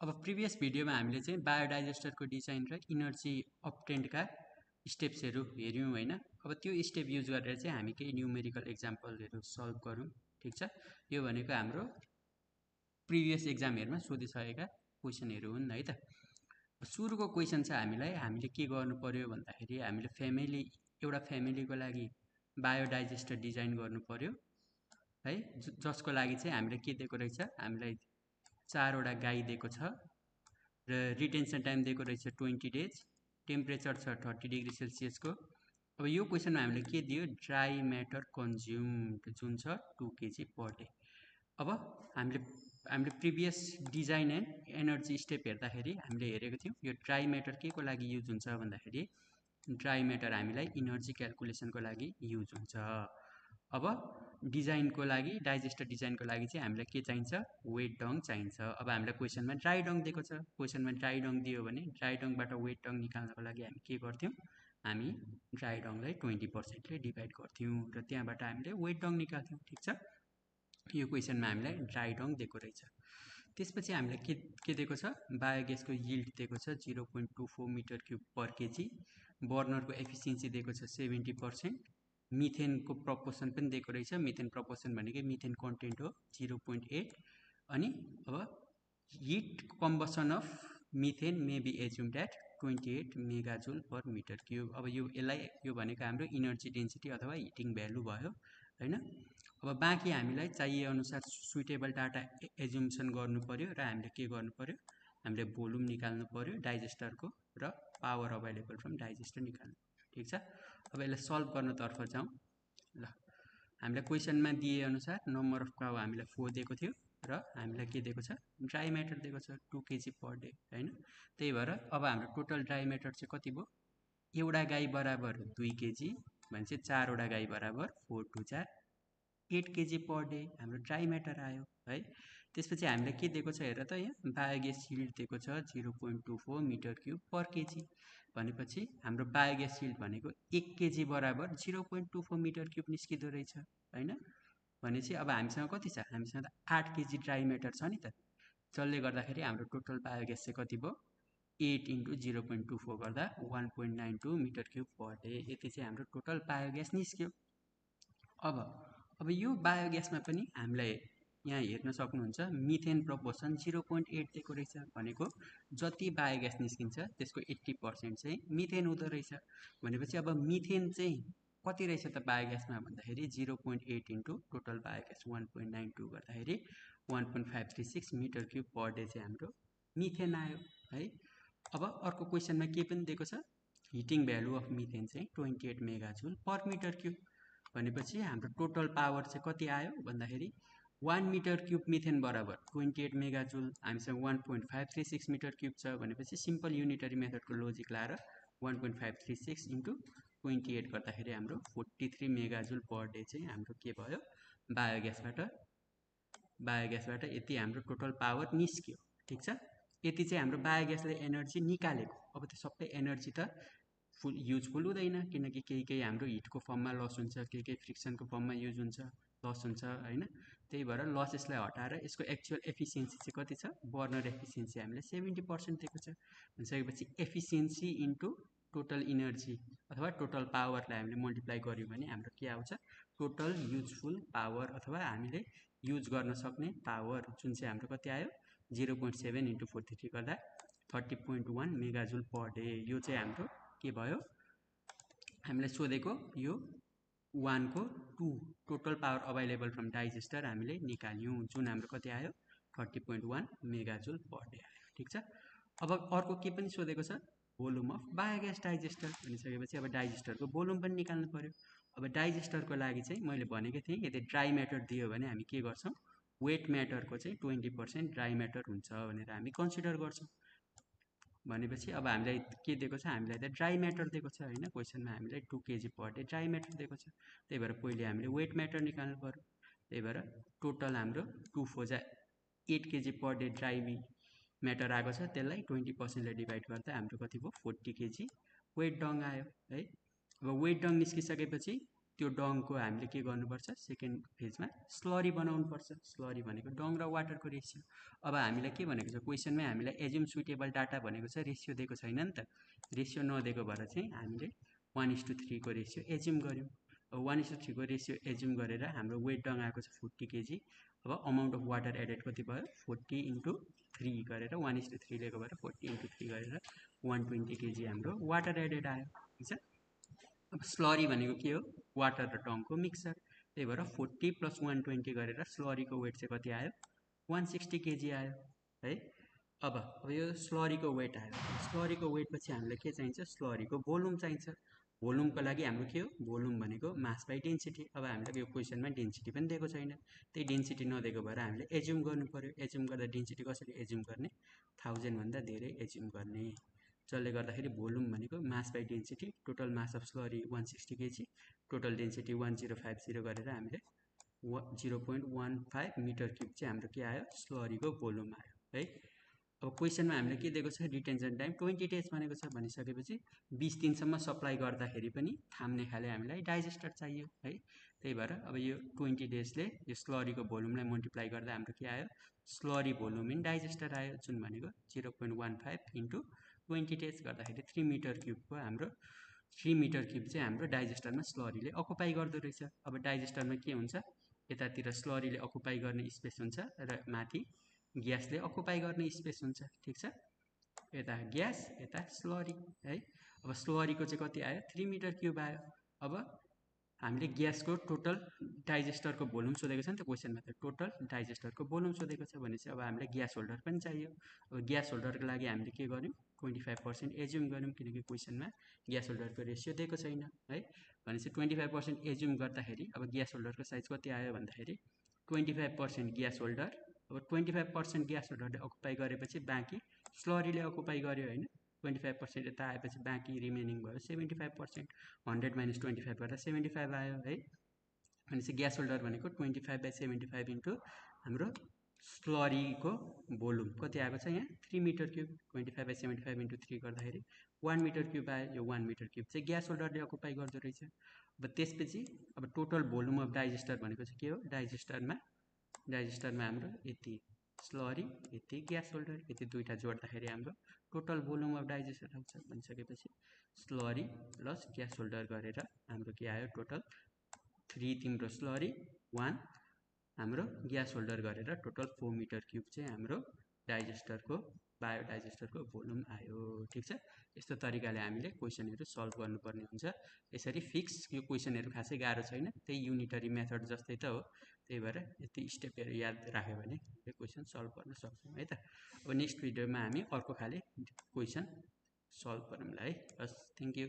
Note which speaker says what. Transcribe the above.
Speaker 1: अब प्रिभियस भिडियोमा हामीले चाहिँ बायोडाइजेस्टरको डिजाइन र इनर्जी अब्टेन्डका स्टेप्सहरू हेऱ्यौँ होइन। अब त्यो स्टेप युज गरेर चाहिँ हामी केही न्युमेरिकल एक्जाम्पलहरू सल्भ गरौँ। ठिक छ, यो भनेको हाम्रो प्रिभियस एक्जामहरूमा सोधिसकेका क्वेसनहरू हुन् है त। सुरुको क्वेसन चाहिँ हामीले के गर्नु पर्यो भन्दाखेरि हामीले एउटा फ्यामिलीको लागि बायोडाइजेस्टर डिजाइन गर्नु पर्यो है, जसको लागि चाहिँ हामीले के दिएको रहेछ, हामीलाई 4वटा गाई दिएको छ र रिटेन्सन टाइम दिएको रहेछ 20 डेज, टेम्परेचर छ 30 डिग्री सेल्सियसको। अब यो क्वेसनमा हामीले के दियो, ड्राई म्याटर कन्ज्युम्ड जुन छ 2 kg पर डे। अब हामीले previous design and energy step हेर्दाखेरि हामीले हेरेको थियौँ यो ड्राई म्याटर के को लागि युज हुन्छ भन्दाखेरि ड्राई म्याटर हामीलाई इनर्जी क्यालकुलेसनको लागि युज हुन्छ। अब डिजाइनको लागि डाइजेस्टर डिजाइनको लागि चाहिँ हामीलाई के चाहिन्छ, वेट डङ चाहिन्छ। अब हामीलाई क्वेसनमा ड्राई डङ दिएको छ, क्वेसनमा ड्राई डङ दियो भने ड्राई डङबाट वेट डङ निकाल्नको लागि हामी के गर्थ्यौँ, हामी ड्राई डङलाई 20%ले डिभाइड गर्थ्यौँ र त्यहाँबाट हामीले वेट डङ निकाल्थ्यौँ। ठिक छ, यो क्वेसनमा हामीलाई ड्राई डङ दिएको रहेछ। त्यसपछि हामीलाई के दिएको छ, बायोग्यासको यिल्ड दिएको छ 0.24 मिटर क्युब पर केजी, बर्नरको एफिसियन्सी दिएको छ 70%, मिथेनको प्रपोर्सन पनि दिएको रहेछ। मिथेन प्रपोर्सन भनेको मिथेन कन्टेन्ट हो 0.8। अनि अब heat combustion of methane may be assumed at 28 megajoule per metre cube. अब यो भनेको हाम्रो इनर्जी डेन्सिटी अथवा हिटिङ भ्यालु भयो हैन। अब बाँकी हामीलाई चाहिए अनुसार सुइटेबल डाटा एज्युम्सन गर्नु पर्यो र हामीले के गर्नु पर्यो, हामीले भोल्युम निकाल्नु पर्यो डाइजेस्टरको र पावर अभाइलेबल फ्रम डाइजेस्टर निकाल्नु। ठिक छ, अब यसलाई सल्भ गर्नतर्फ जाउँ। ल, हामीलाई क्वेसनमा दिए अनुसार नम्बर अफ काउ हामीलाई 4 दिएको थियो र हामीलाई के दिएको छ, ड्राई म्याटर दिएको छ 2 kg पर डे हैन। त्यही भएर अब हाम्रो टोटल ड्राई म्याटर चाहिँ कति भयो, एउटा गाई बराबर 2 kg भनेपछि 4वटा गाई बराबर 4 2 4 8 kg पर डे हाम्रो ड्राई म्याटर आयो है। त्यसपछि हामीलाई के दिएको छ हेर त, यहाँ बायोग्यास यिल्ड दिएको छ 0.24 मिटर क्युब पर केजी भनेपछि हाम्रो बायोग्यास यिल्ड भनेको 1 kg बराबर 0.24 मिटर क्युब निस्किँदो रहेछ हैन। भनेपछि अब हामीसँग कति छ, हामीसँग त 8 kg ड्राई म्याटर छ नि त, जसले गर्दाखेरि हाम्रो टोटल बायोग्यास चाहिँ कति भयो, 8 × 0.24 गर्दा 1.92 मिटर क्युब पर डे। यति चाहिँ हाम्रो टोटल बायोग्यास निस्क्यो। अब यो बायोग्यासमा पनि हामीलाई यहाँ हेर्न सक्नुहुन्छ मिथेन प्रपोर्सन 0.8 दिएको रहेछ, भनेको जति बायोग्यास निस्किन्छ त्यसको 80% चाहिँ मिथेन हुँदो रहेछ। भनेपछि अब मिथेन चाहिँ कति रहेछ त बायोग्यासमा भन्दाखेरि 0.8 × टोटल बायोग्यास 1.92 गर्दाखेरि 1.536 मिटर क्युब पर डे चाहिँ हाम्रो मिथेन आयो है। अब अर्को क्वेसनमा के पनि दिएको छ, हिटिङ भ्यालु अफ मिथेन चाहिँ 28 मेगाजुल पर मिटर क्युब भनेपछि हाम्रो टोटल पावर चाहिँ कति आयो भन्दाखेरि 1 मिटर क्युब मिथेन बराबर 28 मेगाजुल, हामीसँग 1.536 मिटर क्युब छ भनेपछि सिम्पल युनिटरी मेथडको लोजिक लाएर 1.536 × 28 गर्दाखेरि हाम्रो 43 मेगाजुल पर डे चाहिँ हाम्रो के भयो, बायोग्यासबाट यति हाम्रो टोटल पावर निस्क्यो। ठिक छ, यति चाहिँ हाम्रो बायोग्यासले एनर्जी निकालेको। अब त्यो सबै एनर्जी त युजफुल हुँदैन, किनकि केही हाम्रो हिटको फर्ममा लस हुन्छ, केही फ्रिक्सनको फर्ममा युज हुन्छ, लस हुन्छ हैन। त्यही भएर लसेसलाई हटाएर यसको एक्चुअल एफिसियन्सी चाहिँ कति छ, बर्नर एफिसियन्सी हामीले 70% दिएको छ भनिसकेपछि एफिसियन्सी इन्टु टोटल इनर्जी अथवा टोटल पावरलाई हामीले मल्टिप्लाई गर्यौँ भने हाम्रो के आउँछ, टोटल युजफुल पावर अथवा हामीले युज गर्न सक्ने पावर जुन चाहिँ हाम्रो कति आयो 0.7 × 43 गर्दा 30.1 मेगाजुल पर डे। यो चाहिँ हाम्रो के भयो, हामीलाई सोधेको यो 1 को 2 total power available from digester हामीले निकाल्यौँ, जुन हाम्रो कति आयो 30.1 मेगाजुल पर डे आयो। ठिक छ, अब अर्को के पनि सोधेको छ, भोल्युम अफ बायोग्यास डाइजेस्टर भनिसकेपछि अब डाइजेस्टरको भोल्युम पनि निकाल्नु पर्यो। अब डाइजेस्टरको लागि चाहिँ मैले भनेको थिएँ यदि ड्राई म्याटर दियो भने हामी के गर्छौँ, वेट म्याटरको चाहिँ 20% ड्राई म्याटर हुन्छ भनेर हामी कन्सिडर गर्छौँ। भनेपछि अब हामीलाई के दिएको छ, हामीलाई त ड्राई म्याटर दिएको छ हैन, क्वेसनमा हामीलाई 2 kg per day dry matter दिएको छ। त्यही भएर पहिले हामीले वेट म्याटर निकाल्नु पर्यो। त्यही भएर टोटल हाम्रो 2 4 जा 8 kg per day dry matter आएको छ, त्यसलाई 20%ले डिभाइड गर्दा हाम्रो कति भयो 40 kg वेट डङ आयो है। अब वेट डङ निस्किसकेपछि त्यो डङको हामीले के गर्नुपर्छ सेकेन्ड फेजमा स्लरी बनाउनु पर्छ। स्लरी भनेको डङ र वाटरको रेसियो। अब हामीलाई के भनेको छ क्वेसनमै हामीलाई एज्युम सुइटेबल डाटा भनेको छ, रेसियो दिएको छैन नि त। रेसियो नदिएको भएर चाहिँ हामीले 1:3 को रेसियो एज्युम गऱ्यौँ। अब 1:3 को रेसियो एज्युम गरेर हाम्रो वेट डङ आएको छ 40 केजी। अब अमाउन्ट अफ वाटर एडेड कति भयो 40/3 गरेर 1:3 लिएको भएर 40/3 गरेर 120 केजी हाम्रो वाटर एडेड आयो। ठिक छ। अब स्लरी भनेको के हो वाटर र डङको मिक्सर, त्यही भएर 40 + 120 गरेर स्लरीको वेट चाहिँ कति आयो 160 केजी आयो है। अब यो स्लरीको वेट आयो। स्लरीको वेट पछि हामीलाई के चाहिन्छ स्लरीको भोल्युम चाहिन्छ। भोल्युमको लागि हाम्रो के हो भोल्युम भनेको मास बाई डेन्सिटी। अब हामीलाई यो क्वेसनमा डेन्सिटी पनि दिएको छैन, त्यही डेन्सिटी नदिएको भएर हामीले एज्युम गर्नु पर्यो। एज्युम गर्दा डेन्सिटी कसरी एज्युम गर्ने 1000 भन्दा धेरै एज्युम गर्ने, जसले गर्दाखेरि भोल्युम भनेको mass by density. Total mass of slurry 160 KG, total density 1050 गरेर हामीले 0.15 मिटर क्युब चाहिँ हाम्रो के आयो स्लरीको भोल्युम आयो है। अब क्वेसनमा हामीले के दिएको छ रिटेन्सन टाइम 20 डेज भनेको छ, भनिसकेपछि 20 दिनसम्म सप्लाई गर्दाखेरि पनि थाम्ने खाले हामीलाई डाइजेस्टर चाहियो है। त्यही भएर अब यो 20 डेजले यो स्लरीको भोल्युमलाई मल्टिप्लाई गर्दा हाम्रो के आयो स्लरी भोल्युम इन डाइजेस्टर आयो, जुन भनेको 0.15 इन्टु 20 डेज गर्दाखेरि 3 मिटर क्युबको हाम्रो 3 मिटर क्युब चाहिँ हाम्रो डाइजेस्टरमा स्लरीले अकुपाई गर्दो रहेछ। अब डाइजेस्टरमा के हुन्छ यतातिर स्लरीले अकुपाई गर्ने स्पेस हुन्छ र माथि ग्यासले अकुपाई गर्ने स्पेस हुन्छ। ठिक छ, यता ग्यास यता स्लरी है। अब स्लरीको चाहिँ कति आयो 3 मिटर क्युब आयो। अब हामीले ग्यासको टोटल डाइजेस्टरको भोल्युम सोधेको छ नि त क्वेसनमा, त टोटल डाइजेस्टरको भोल्युम सोधेको छ भनेपछि अब हामीलाई ग्यास होल्डर पनि चाहियो। अब ग्यास होल्डरको लागि हामीले के गर्यौँ 25% एज्युम गऱ्यौँ, किनकि क्वेसनमा ग्यास होल्डरको रेसियो दिएको छैन है। भनेपछि 25% एज्युम गर्दाखेरि अब ग्यास होल्डरको साइज कति आयो भन्दाखेरि 25% ग्यास होल्डर। अब 25% ग्यास होल्डरले अकुपाई गरेपछि बाँकी स्लरीले अकुपाई गर्यो होइन। 25% यता आएपछि बाँकी रिमेनिङ भयो 75%। 100 - 25 गरेर 75 आयो है। भनेपछि ग्यास होल्डर भनेको 25/75 इन्टु हाम्रो स्लरीको भोल्युम कति आएको छ यहाँ 3 मिटर क्युब। 25/75 इन्टु 3 गर्दाखेरि 1 मिटर क्युब आयो। यो 1 मिटर क्युब चाहिँ ग्यास होल्डरले अकुपाई गर्दो रहेछ। अब त्यसपछि अब टोटल भोल्युम अफ डाइजेस्टर भनेको चाहिँ के हो डाइजेस्टरमा हाम्रो यति स्लरी यति ग्यास होल्डर, यति दुईवटा जोड्दाखेरि हाम्रो टोटल भोल्युम अफ डाइजेस्टर आउँछ। भनिसकेपछि स्लरी प्लस ग्यास होल्डर गरेर हाम्रो के आयो टोटल 3 तिम्रो स्लरी 1 हाम्रो ग्यास होल्डर गरेर टोटल 4 मिटर क्युब चाहिँ हाम्रो डाइजेस्टरको बायोडाइजेस्टरको भोल्युम आयो। ठिक छ, यस्तो तरिकाले हामीले क्वेसनहरू सल्भ गर्नुपर्ने हुन्छ। यसरी फिक्स यो क्वेसनहरू खासै गाह्रो छैन, त्यही युनिटरी मेथड जस्तै त हो। त्यही भएर यति स्टेपहरू याद राख्यो भने यो क्वेसन सल्भ गर्न सक्छौँ है त। अब नेक्स्ट भिडियोमा हामी अर्को खाले क्वेसन सल्भ गरौँला है। हस्, थ्याङ्क यू।